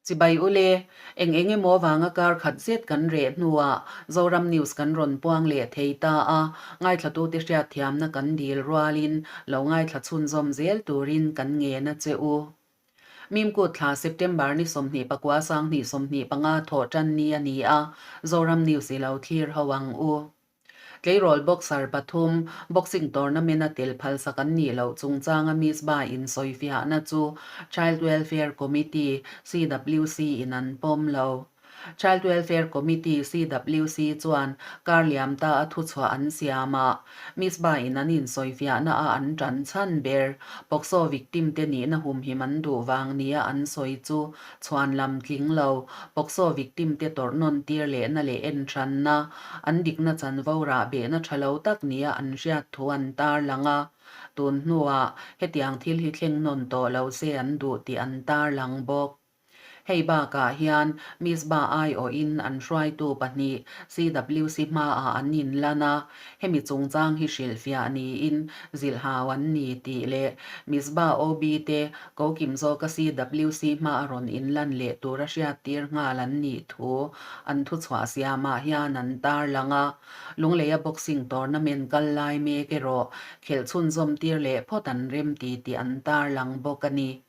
Chibai ule, eng eng emaw vanga kar khat zet kan reh hnuah Zoram News kan rawn puang leh thei ta a, ngaithlatute hriatthiamna kan dil rualin lo ngaithla chhunzawm zel turin kan ngen a che u. Mimkut thla September ni 29 2025 thawh tan ni a ni a, Zoram News i lo thlir ho ang u. Tleirawl boxer pathum boxing tournament a tel phalsak an nih loh chungchanga Misbah insawifiahna chu Child Welfare Committee, CWC, in an pawm lo. Child Welfare Committee, CWC, chuan kar liam ta a thuchhuah an siam a, Misbah in an insawifiahna a an tan chhan ber POCSO victim te nihna humhim an duh vang nia an sawi chu chhuan lam tling lo, POCSO victim te tawrh nawn tir lehna leh en hranna, an dikna chanvo rah behna tha lo tak nia an hriat thu an tarlang a, tun hnuah hetiang thil hi thleng nawn tawh lo se an duh tih an tarlang bawk. Hei bakah hian Misbah aiawhin an hruaitu pahnih CWC hmaah an inlan a, hemi chungchang hi hrilhfiah niin zilhhau an ni tih leh Misbah OB te ko kim zawka CWC hmaa rawn inlan leh tura hriattir nghal an nih thu an thuchhuah siamah hian an tarlang a, Lungleia boxing tournament kal lai mek erawh khelh chhunzawm tir leh phawt an rem ti tih an tarlang bawk a ni.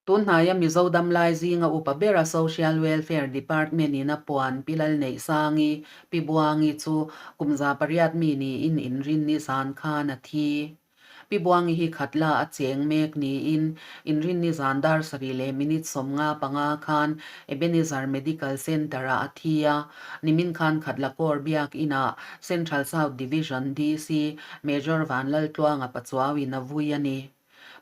Tunhnaia Mizo damlai zinga upa bera Social Welfare Department-in a puan Pi Lalneihsangi, Pi Buangi chu kum 800 mi niin inrinni zan khan a thi. Pi Buangi hi Khatla a cheng mek niin inrinni zan dar sarih leh minute 55 khan Ebenezer Medical Centre-ah a thi a, nimin khan Khatla Corps Biak Inah Central South Division DC Major Vanlaltluanga Pachuauin a vui a ni.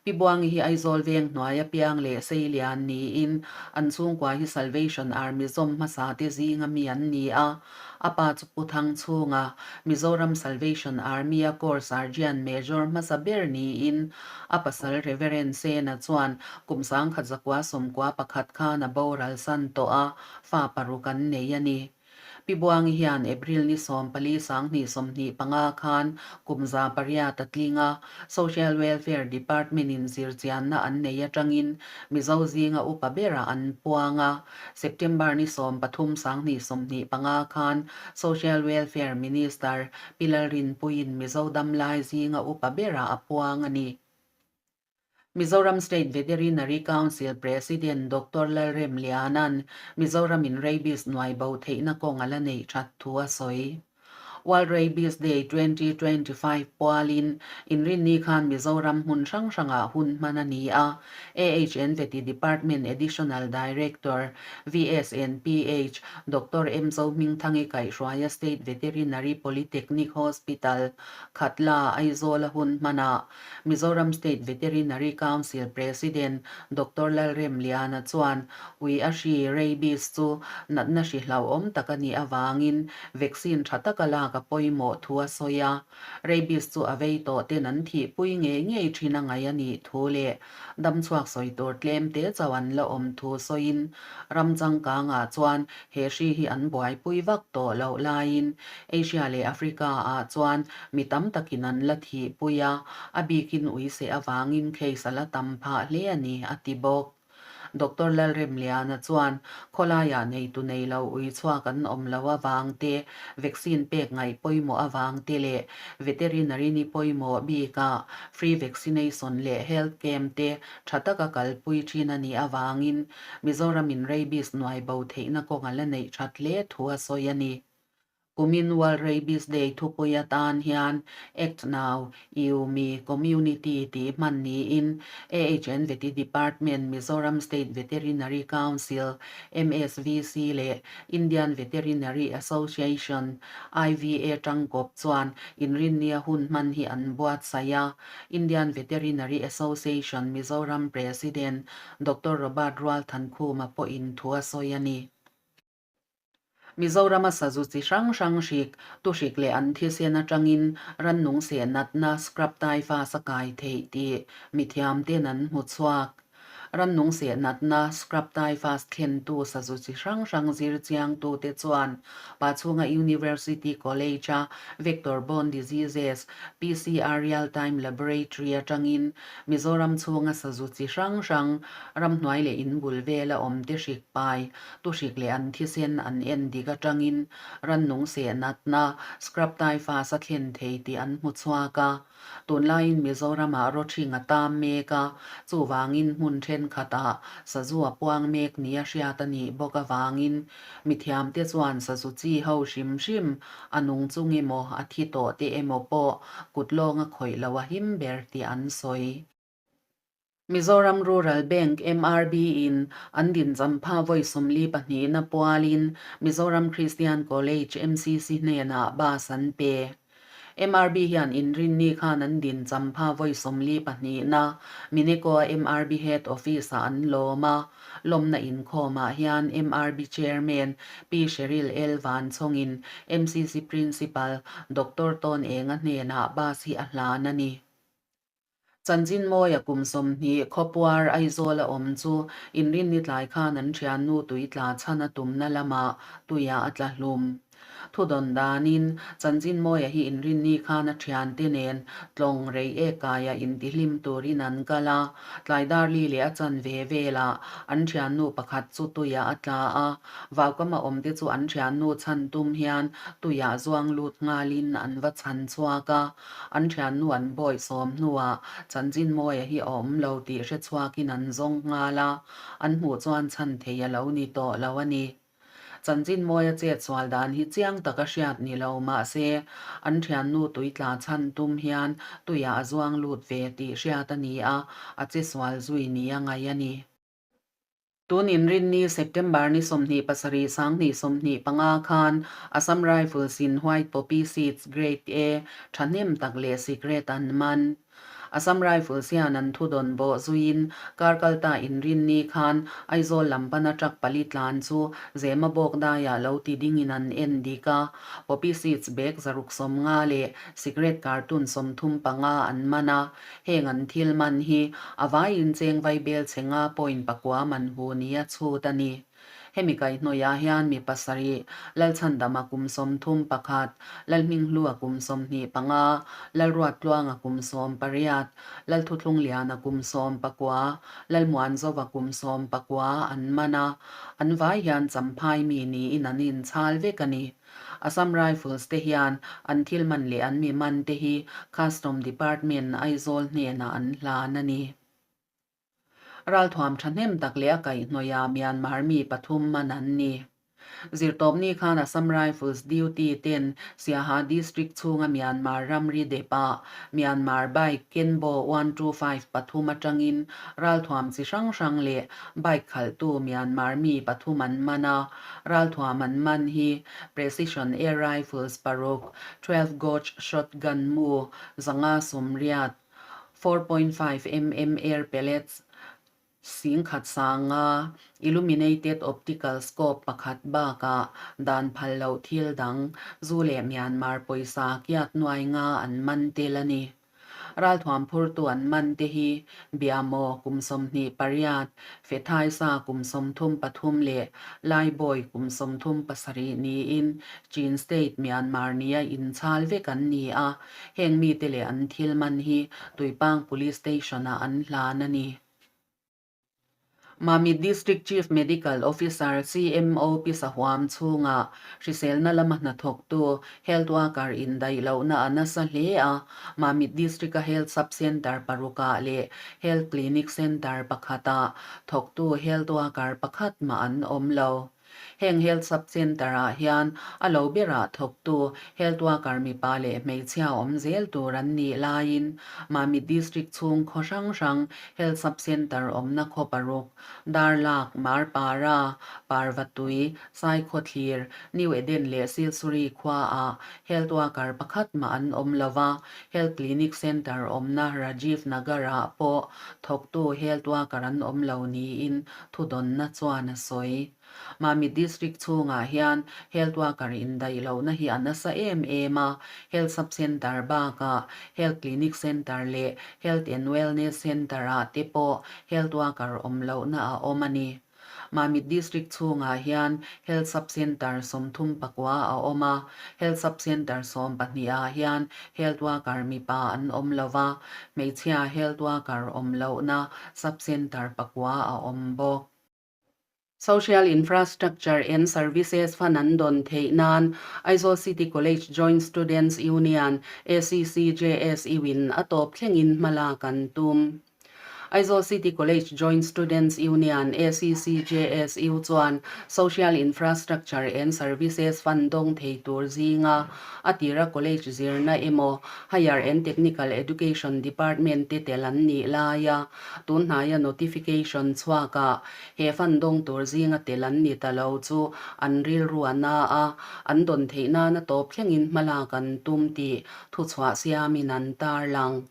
Pi Buangi hi Aizawl veng hnuaia piang leh Seilian niin an chhungkua hi Salvation Army zawm hmasa te zinga mi an ni a. A pa chu Pu Thangchhunga, Mizoram Salvation Army-a Corps Sergeant Major hmasa ber niin a pasal Reverend Sena chuan kum 1991 khan a boral san tawh a, fa paruk an nei a ni. Pi Buangi hian April ni 14 2025 khan kum 800 a tling a, Social Welfare Department-in zirchianna an nei atangin Mizo zinga upa berah an puang a, September ni 13 2025 khan Social Welfare Minister Pi Lalrinpuiin Mizo damlai zinga upa berah a puang a ni. Mizoram State Veterinary Council President Doctor Lalremliana'n Mizoramin Rabies nuai bo theihna kawng a la neih that thu a sawi. World Rabies Day 2025 pualin inrinni khan Mizoram hmun hrang hrangah hun hman a ni a, AHN Veti Department Additional Director, VSNPH, Doctor M Zohmingthangi kaihhruaia State Veterinary Polytechnic Hospital, Khatla, Aizawl-a hun hmanah Mizoram State Veterinary Council President Doctor Lalremliana chuan ui a hri, rabies, chu natna hri hlauhawm tak a nih avangin vaccine tha taka lak a pawimawh thu a sawi a. Rabies chu a vei tawh ten an thihpui ngei ngei thin a ngaih a nih thu leh damchhuak sawi tur tlem te chauh an la awm thu sawiin ram changkangah chuan He hri hi an buaipui vak tawh loh laiin Asia leh Africa ah chuan mi tam takin an la thihpui a, a bikin uiseh avangin case a la tam phah hle a ni, a ti bawk. Doctor Lalremliana chuan khawlaiah neitu nei lo ui chhuak an awm loh avang te, vaccine pek ngaih pawimawh avang te leh veterinary ni pawimawh bikah free vaccination leh health camp te tha taka kalpui thin a nih avangin Mizoramin rabies nuai bo theihna kawng a la neih that hle thu a sawi a ni. Kumin World Rabies Day thupui atan hian Act Now, You Me, Community tih hman niin AHN Veti Department, Mizoram State Veterinary Council, MSVC, leh Indian Veterinary Association, IVA, tangkawp chuan inrinnia hun hman hi an buatsaih a. Indian Veterinary Association Mizoram President Doctor Robert Rualthankhuma pawhin thu a sawi a ni. Mizorama sazu chi hrang hrang hrik, tu hrik leh an thisen atangin rannung seh natna scrub typhus a kai theih tih mithiamten an hmu chhuak. Rannung seh natna, scrub typhus, thlentu sazu chi hrang hrang zir chiangtute chuan Pachhunga University College-a Vector-borne Diseases, PCR Real-time Laboratory atangin Mizoram chhunga sazu chi hrang hrang, ramhnuai leh in bul vela awmte hrik pai, tuhrik leh an thisen an en dik atangin rannung seh natna, scrub typhus, a thlen thei tih an hmu chhuak a. Tunlaiin Mizoramah rawthing a tam mek a, chuvangin hmun thenkhatah sazu a puang mek nia hriat a nih bawk avangin mithiamte chuan sazu chi ho hrim hrim a nung chung emaw a thi tawh te emaw pawh kut lawnga khawih lo a him ber tih an sawi. Mizoram Rural Bank, MRB, in an dinchampha vawi 42 na pualin Mizoram Christian College, MCC, hnenah bus an pe. MRB hian inrinni khan an dinchampha vawi 42 na Mineko-a MRB Head Office-ah an lawm a. Lawmna inkhawmah hian MRB Chairman Pi Sheryl L. Vanchhawngin MCC Principal Doctor Tawn Enga hnenah bus hi a hlan a ni. Chanchinmawia kum 20 khawpuar Aizawl a awm chu inrinni tlai khan an thiannu tui tla chhan a tumna lamah tuiah a tla hlum. Thudawn danin Chanchinmawia hi inrinni khan a thiante nen tlawng rei ek kaia intihlim turin an kal a, tlai darli leh a chan ve velah an thiannu pakhat chu tuiah a tla a, vaukama awmte chu an thiannu chhan tum hian tuiah zuang lut nghalin an va chhan chhuak a. An thiannu an bawih sawm hnuah Chanchinmawia hi a awm lo tih hre chhuakin an zawng nghal a, an hmuh chuan chhan thei a lo ni tawh lo a ni. Chanchinmawia chet sual dan hi chiang taka hriat ni lo mah se, an thiannu tui tla chhan tum hian tuiah a zuang lut ve tih hriat a ni a, a che sual zui ni a ngaih a ni. Tun inrinni September ni 27 2025 khan Assam Rifles in White Poppy Seeds Grade A thahnem tak leh sikret an man. Assam Rifles hian an thudawn bawh zuiin kar kalta inrinni khan Aizawl lam pana truck pali tlan chu Zema bawk daiah lo ti dingin an en dik a, Poppy Seeds bag 150 leh sikret carton 35 an man a. Heng an thil man hi a vaiin cheng vaibel chhe nga point pakua man hu nia chhut a ni. Hemi kaihhnawihah hian mi pasarih, Lalchhandama kum 31, Lalhminghlua kum 25, Lalruattluanga kum 18, Lalthuthlungliana kum 19, Lalmuanzova kum 19 an man a, an vai hian Champhai mi niin an inchhal vek a ni. Assam Rifles te hian an thil man leh an mi man te hi Custom Department Aizawl hnenah an hlan a ni. Ralthuam thahnem tak leh a kaihhnawihah Myanmar mi pathum man an ni. Zirtawpni khan Assam Rifles duty ten Siaha District chhunga Myanmar ramri depah Myanmar bike Kenbo 125 pathum atangin ralthuam chi hrang hrang leh bike khalhtu Myanmar mi pathum an man a. Ralthuam an man hi Precision Air Rifles paruk, 12 gauge shotgun mu 580, 4.5 mm air pellets 10,500, illuminated optical scope pakhat bakah dan phal loh thil dang zu leh Myanmar pawisa kiat nuai nga an man tel a ni. Ralthuam phurtu an man te hi Biamaw kum 28, Fethaisa kum 33 leh Laibawi kum 37 niin Chin State, Myanmar nia inchhal vek an ni a, heng mite leh an thil man hi Tuipang Police Station-ah an hlan a ni. Mamit District Chief Medical Officer, CMO, Pi Sahuam chhungah hriselna lama hnathawktu Health Worker indaih lohna a nasa hle a, Mamit District-a Health Sub-Centre parukah leh Health Clinic Centre pakhatah thawktu Health Worker pakhat mah an awm lo. Heng Health Sub-Centre-ah hian a lo berah thawktu Health Worker mipa leh hmeichhia awm zel tur an nih laiin Mamit District chhung khaw hrang hrang Health Sub-Centre awmna khaw paruk, Darlak, Marpara, Parvatui, Saikhawthlir, New Eden leh Silsuri khuaah Health Worker pakhat mah an awm lo va, Health Clinic Centre awmna Rajiv Nagar-ah pawh thawktu Health Worker an awm lo niin thudawnna chuan a sawi. Mamit District chhungah hian Health Worker indaih lohna hi a nasa em em a, Health Sub Centre bakah Health Clinic Centre leh Health and Wellness Centre-ah te pawh Health Worker awm lohna a awm a ni. Mamit District chhungah hian Health Sub Centre 39 a awm a, Health Sub Centre 12 ah hian Health Worker mipa an awm lo va, hmeichhia Health Worker awm lohna Sub Centre pakua a awm bawk. Social Infrastructure and Services Fund an dawn theih nan Aizawl City College Joint Students Union, ACCJSU, in a tawp thlengin hma lak an tum. Aizawl City College Joint Students Union, ACCJSU, chuan Social Infrastructure and Services Fund dawng thei tur zinga a tira college zirna emaw Higher and Technical Education Department te tel an nih laia Tun hnaia notification chhuakah he fund dawng tur zinga tel an ni ta lo chu an rilru a na a, an dawn theih nana tawp thlengin hmalak an tum tih thuchhuah siamin an tarlang.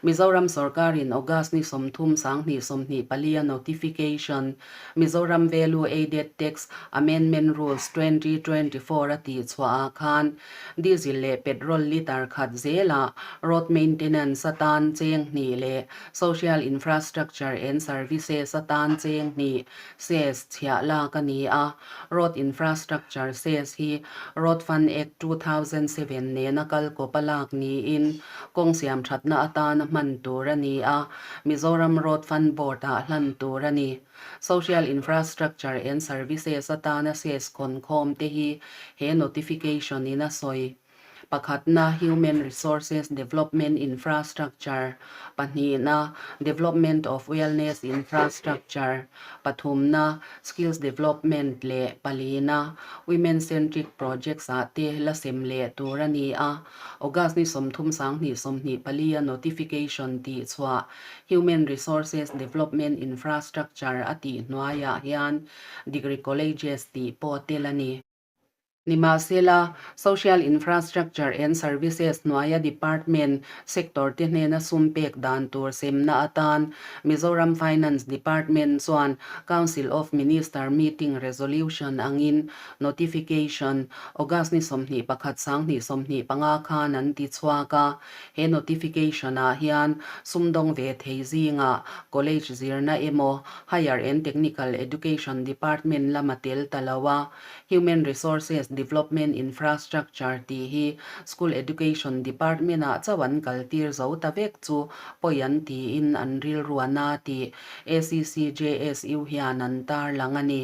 Mizoram sorkarin August ni 30 2024 a notification Mizoram Value Aided Tax Amendment Rules 2024 a tihchhuahah khan Diesel leh petrol litre khat zelah road maintenance atan cheng hnih leh Social Infrastructure and Services atan cheng hnih cess chhiah lak a ni a, Road Infrastructure cess hi Road Fund Act 2007 nena kal kawp a lak niin kawng siam thatna atana hman tur a ni a, Mizoram Road Fund Board ah hlan tur a ni. Social Infrastructure and Services atana cess khawn khawm te hi he notification in a sawi. Pakhatna, Human Resources Development Infrastructure, Pahnihna, Development of Wellness Infrastructure, Pathumna, Skills Development leh Palina, Women Centric Projects ah te la sem leh tur a ni a. August ni 30 2024 a notification tih chhuah Human Resources Development Infrastructure a tih hnuaiah hian Degree Colleges tih pawh tel a ni. Nimahsela, Social Infrastructure and Services hnuaia Department Sector te hnena sum pek dan tur semna atan Mizoram Finance Department chuan Council of Minister meeting resolution angin notification August ni 21 2025 khan an ti chhuak a. He notification ah hian sumdawng ve thei zingah College zirna emaw Higher and Technical Education Department lama tel ta lo a, Human Resources Development Infrastructure tih hi School Education Department-ah chauh an kaltir zo ta vek chu pawi an tiin an rilru a na tih ACCJSU hian an tarlang a ni.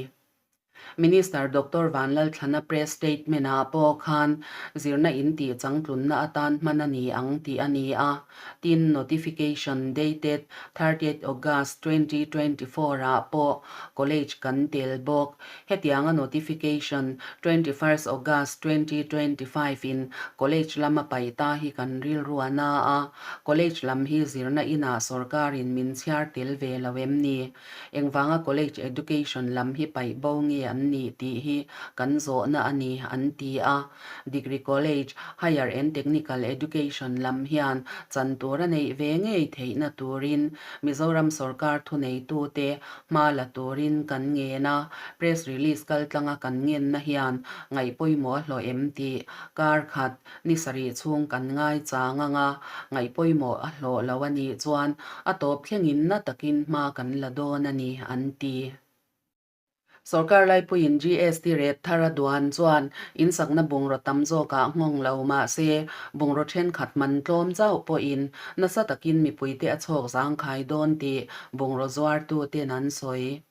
Minister Doctor Vanlalthlana press statement-ah pawh khan zirna in tih changtlunna atan hman a ni ang tih a ni a. Tin, notification dated 30th August 2024 ah pawh college kan tel bawk. Hetianga notification 21st August 2025 in college lama paih ta hi kan rilru a na a, college lam hi zirna inah sorkarin min chhiar tel ve lo em ni? Engvanga college education lam hi paih bo nge an nih tih hi kan zawhna a ni, an ti a. Degree College, Higher and Technical Education lam hian chan tur a neih ve ngei theihna turin Mizoram sorkar thuneitute hma la turin kan ngen a, press release kaltlanga kan ngenna hian ngaihpawimawh a hlawh em tih kar khat ni sarih chhung kan ngai chang ang a, ngaihpawimawh a hlawh lo a nih chuan a tawp thlengin na takin hma kan la dawn a ni, an ti. Sorkar laipuiin GST rate thar a duan chuan insakna bungraw tam zawkah nghawng lo mah se, bungraw thenkhat man tlawm chauh pawhin nasa takin mipuite a chhawk zangkhai dawn tih bungraw zuartuten an sawi.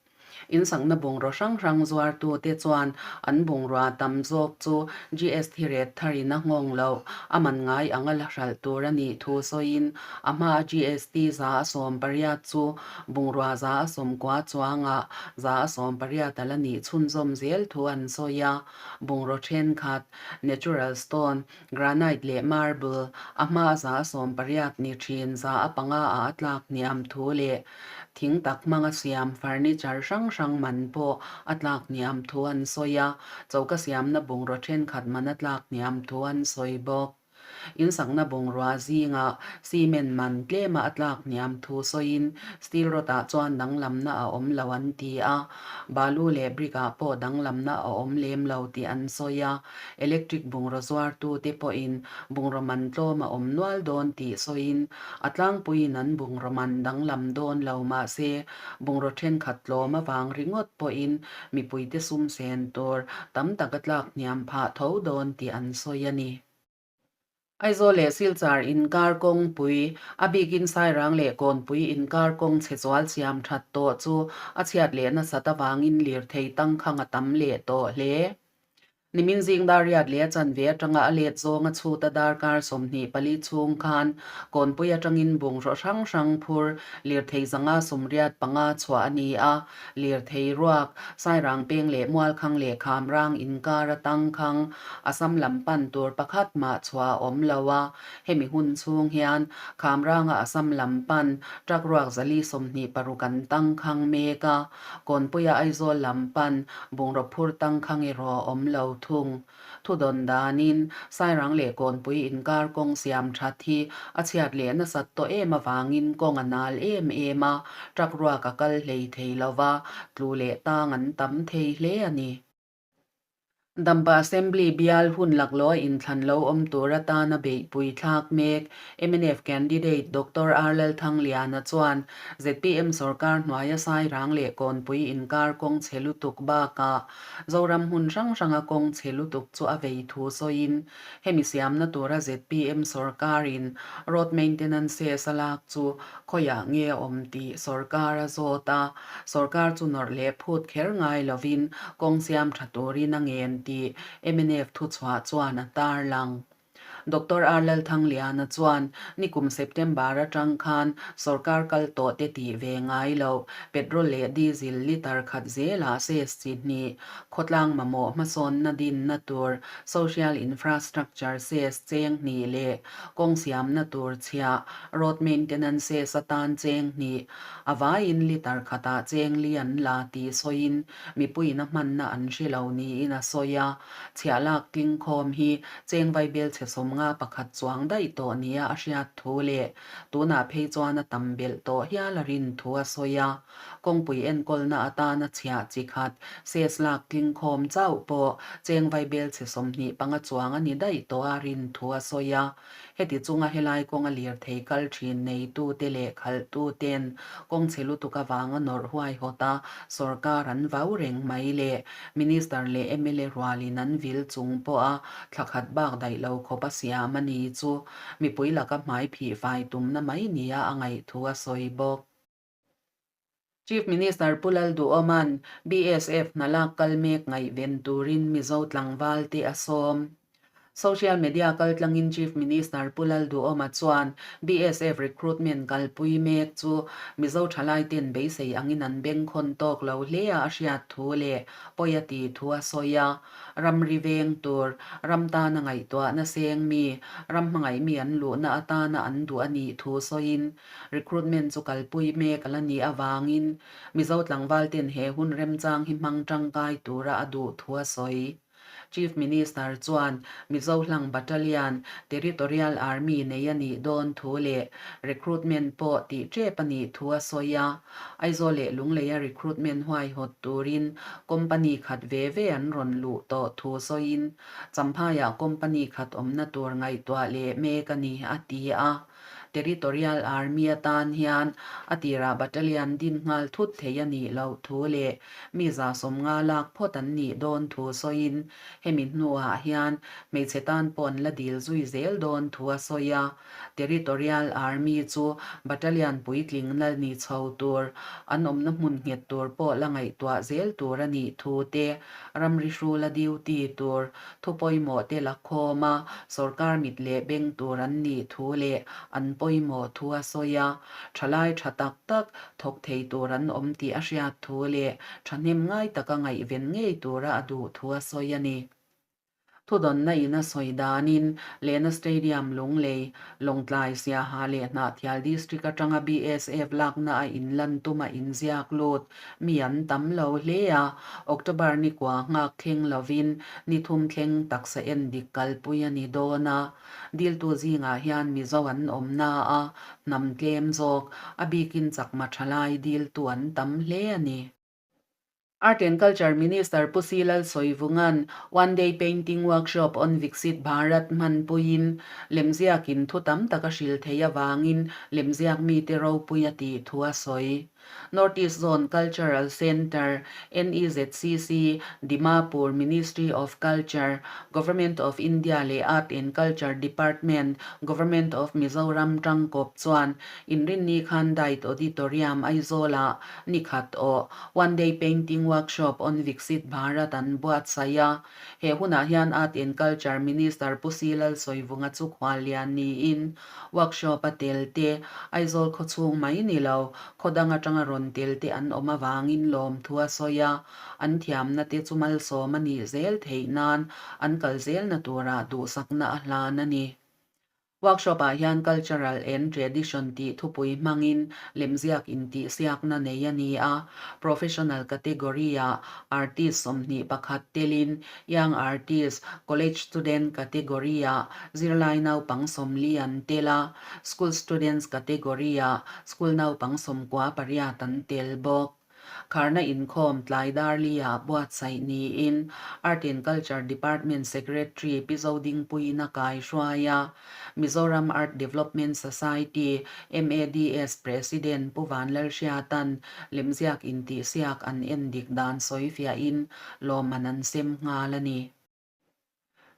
Insakna bungraw hrang hrang zuartute chuan an bungrua tam zawk chu GST rate tharin a nghawng loh, a man ngai anga la hralh tur a nih thu sawiin a hmaa GST 180 chu Bungrua 190 chuangah 180 a la nih chhunzawm zel thu an sawi a, bungraw thenkhat, natural stone, granite leh marble, a hma 180 ni thin 500 ah a tlak hniam thu leh thing tak hmanga siam furniture hrang hrang man pawh a tlak hniam thu an sawi a, choka siamna bungraw thenkhat man a tlak hniam thu an sawi bawk. Insakna bungrua zingah cement man tlema a tlak hniam thu sawiin steel rod ah chuan danglamna a awm lo an ti a, balu leh brick ah pawh danglamna a awm lem lo tih an sawi a, electric bungraw zuartute pawhin bungraw man tlawm a awm nual dawn tih sawiin a tlangpuiin an bungraw man danglam dawn lo mahse bungraw thenkhat tlawm avang ringawt pawhin mipuite sum sen tur tam tak a tlak hniam phah tho dawn tih an sawi a ni. Aizawl leh Silchar inkar kawngpui, a bikin Sairang leh Kawnpui inkar kawng chhe chual siam that tawh chu a chhiat leh nasat avangin lirthei tangkhang a tam leh tawh hle. Nimin zing dar riat leh a chanve atanga a let zawnga chhuta darkar 24 chhung khan Kawnpui atangin bungraw hrang hrang phur lirthei zanga 85 chhuah a ni a, lirthei ruak, Sairang peng leh Mualkhang leh Khamrang inkar a tangkhang, Assam lam pan tur pakhat mah chhuah a awm lo a, hemi hun chhung hian Khamranga Assam lam pan truck ruak 426 an tangkhang mek a, Kawnpuia Aizawl lam pan bungraw phur tangkhang erawh a awm lo thung. Thudawn danin Sairang leh Kawnpui inkar kawng siam that hi a chhiat leh nasat tawh em avangin kawng a nal em em a, truck ruak a kal hlei thei lo va, tlu leh tang an tam thei hle a ni. Dampa Assembly bial hun laklawh inthlan lo awm tur atana beihpui thlak mek mnf candidate Doctor R Lalthangliana chuan zpm sorkar hnuaia Sairang leh Kawnpui inkar kawng chhe lutuk bakah Zoram hmun hrang hranga kawng chhe lutuk chu a vei thu sawiin hemi siamna tura zpm sorkarin road maintenance cess a lak chu khawiah nge a awm tih sorkar a zawt a. Sorkar chu nawrh leh phut kher ngai lovin kawng siam tha turin a ngen tih mnf thuchhuah chuan a tarlang. Doctor R Lalthangliana chuan nikum September atang khan sorkar kal tawh te tih ve ngai loh petrol leh diesel litre khat zelah cess chi hnih, khawtlang mamawh hmasawnna dinna tur social infrastructure cess cheng hnih leh kawng siamna tur chhiah road maintenance cess atan cheng hnih A vaiin litre khatah cheng li an la tih sawiin mipuiin a hmanna an hre lo niin a sawi a. Chhiahlak tlingkhawm hi cheng vaibel chhe 51 chuang daih tawh nia a hriat thu leh tunah phei chuan a tam belh tawh hial a rin thu a sawi a. Kawngpui enkawlna atana chhiah chi khat ses lak tlingkhawm chauh pawh cheng vaibel chhe 25 chuang a ni daih tawh a rin thu a sawi a. Heti chunga helai kawnga lirthei kal thin neitute leh khalhtute'n kawng chhe lutuk avanga nawrh huaihawt a sorkar an vau reng mai leh Minister leh mla rualin an vil chung pawha thla khat bak daih lo khawp a siam a ni chu mipui laka hmai phih fai tumna mai nia a ngaih thu a sawi bawk. Chief Minister Pu Lalduhoma'n BSF hna lak kal mek ngaihven turin Mizo tlangval te a sawm. Social media kaltlangin Chief Minister Pu Lalduhoma chuan BSF recruitment kalpui mek chu Mizo thalaiten beisei angin an bengkhawn tawk lo hle a a hriat thu leh pawi a tih thu a sawi a. Ramri veng tur, ram tana ngaihtuahna seng mi, ram hmangaih mi an luhna atana an duh a nih thu sawiin Recruitment chu kalpui mek a la nih avangin Mizo tlangval ten he hun remchang hi hmang tangkai tura a duh thu a sawi. Chief Minister chuan Mizo hlang Battalion, Territorial Army nei a nih dawn thu leh recruitment pawh tih tep a nih thu a sawi a. Aizawl leh Lungleia recruitment huaihawt turin company khat ve ve an rawn luh tawh thu sawiin Champhaiah company khat awmna tur ngaihtuah leh mek a ni, a ti a. Territorial Army atan hian a tirah battalion din nghal thut thei a nih loh thu leh mi 50 lak phawt an nih dawn thu sawiin hemi hnuah hian hmeichhe tan pawh an la dil zui zel dawn thu a sawi a. Territorial Army chu battalion puitling la ni chho tur, an awmna hmun nghet tur pawh la ngaihtuah zel tur a nih thu te, ramri hrula duty tur Thu pawimawh te la khawm a, sorkar mit leh beng tur an nih thu leh an pawimawh thu a sawi a, thalai tha tak tak thawk thei tur an awm tih a hriat thu leh thahnem ngai taka ngaihven ngei tura a duh thu a sawi a ni. Thudawnna in a sawi danin Lena Stadium Lunglei, Lawngtlai, Siaha leh Hnahthial District atanga BSF lakna a inlan tuma inziak lut mi an tam lo hle a, October ni kua nghak thleng lovin ni thum thleng taksa en dik kalpui a ni dawn a. Diltu zingah hian Mizo an awm na a, hnam tlem zawk, a bikin chakma thalai diltu an tam hle a ni. Art and Culture Minister Pu Si Lalsawivunga'n One Day Painting Workshop on Viksit Bharat hmanpuiin lemziakin thu tam tak a hril thei avangin lemziak mite ropui a tih thu a sawi. North East Zone Cultural Centre, NEZCC, Dimapur, Ministry of Culture, Government of India leh Art and Culture Department, Government of Mizoram tangkawp chuan Inrinni khan Diet Auditorium, Aizawlah Ni khat aw, One Day Painting Workshop on Viksit Bharat an buatsaih a. He hunah hian Art and Culture Minister Pu Si Lalsawivunga chu khuallian niin workshop a tel te, Aizawl khawchhung mai ni lo, khaw dang atanga rawn tel te an awm avangin lawmthu a sawi a, an thiamna te chu malsawm a nih zel theih nan an kal zelna turah duhsakna a hlan a ni. Workshop-ah hian Cultural and Tradition tih thupui hmangin lemziak intihsiakna nei a ni a, Professional category-ah Artist 21 telin Young Artist, College Student category-ah zirlai naupang 40 an tel a, School Students category-ah school naupang 98 an tel bawk. Kharna inkhawm tlai Darli-ah buatsaih niin Art and Culture Department Secretary Pi Zodingpuiin a kaihruai a, Mizoram Art Development Society, MADS, President Pu Vanlalhriata'n lemziak intihsiak an endik dan sawifiahin lawmman an sem nghal a ni.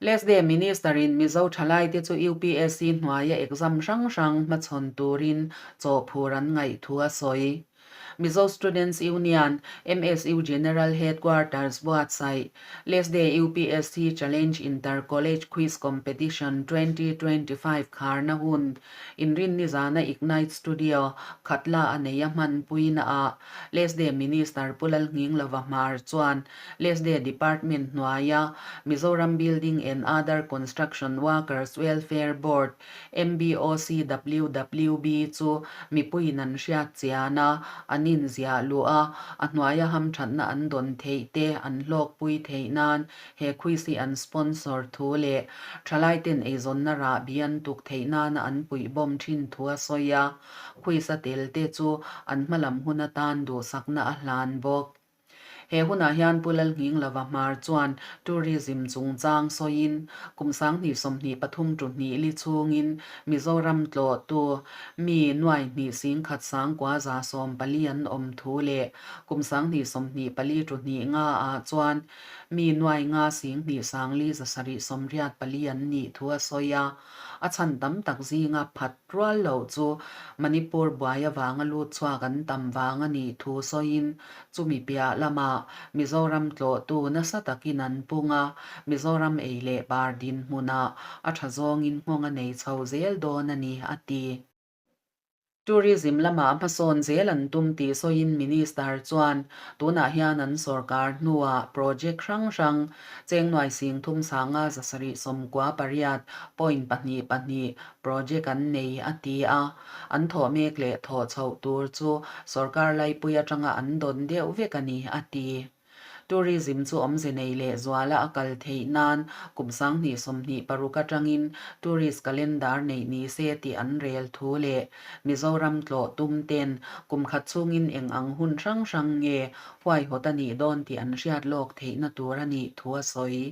Lesde Minister-in Mizo thalaite chu UPSC hnuaia exam hrang hrang hmachhawn turin chawhphur an ngaih thu a sawi. Mizo Students Union, MSU General Headquarters buatsaih Lesde UPSC Challenge Inter College Quiz Competition 2025 kharna hun Inrinni zana Ignite Studio Khatla a nei a hmanpuina ah Lesde Minister Pu Lalnghinglova Hmar chuan Lesde Department hnuaia Mizoram Building and Other Construction Workers Welfare Board, MBOCWWB, chu mipuiin an hriat chian a, an inziah luh a, a hnuaia hamthatna an dawn theih te an hlawkpui theih nan he quiz hi an sponsor thu leh thalaiten eizawnna rahbi an tuk theih nana an puihbawm thin thu a sawi a, quiz a tel te chu an hmalam hun atan duhsakna a hlan bawk. He hunah hian Pu Lalnghinglova Hmar chuan tourism chungchang sawiin kum 2023 tu hnih li chhungin Mizoram tlawhtu mi nuai hnih 10,914 an awm thu leh kum 2024 tu hnih nga ah chuan mi nuai nga 2 5 784 an nih thu a sawi a. A chhan tam tak zinga phat rual loh chu Manipur buai avanga lut chhuak an tam vang a nih thu sawiin chumi piah lamah Mizoram tlawhtu nasa takin an pung a, Mizoram ei leh bar dinhmunah a tha zawngin nghawng a nei chho zel dawn a ni, a ti. Tourism lamah hmasawn zel an tum tih sawiin Minister chuan tunah hian an sorkar hnuah project hrang hrang cheng nuai 39 798.22 project an nei a ti a, an thawh mek leh thawh chhoh tur chu sorkar laipui atanga an dawn deuh vek a ni a ti. Tourism chu awmze nei leh zuala a kal theih nan kum 2026 atangin tourist calendar neih ni se tih an rel thu leh Mizoram tlawh tum ten kum khat chhungin eng ang hun hrang hrang nge huaihawt a nih dawn tih an hriat lawk theihna tur a nih thu a sawi.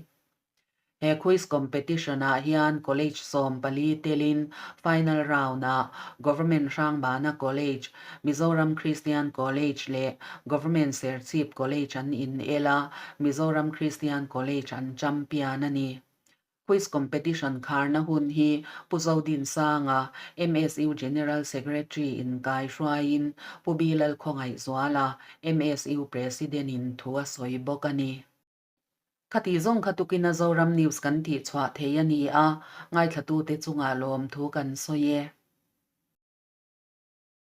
He quiz competition ah hian college 14 telin final round ah Government Hrangbana College, Mizoram Christian College leh Government Serchhip College an in el a, Mizoram Christian College an champion a ni. Quiz competition kharna hun hi Pu Zodinsanga, MSU General Secretary in kai hruaiin Pu Bilal Khawngaihzuala, MSU President in thu a sawi bawk a ni. Khati zawng kha tukin a Zoram News kan tih chhuah thei a ni a, ngaithlatute chungah lawmthu kan sawi e.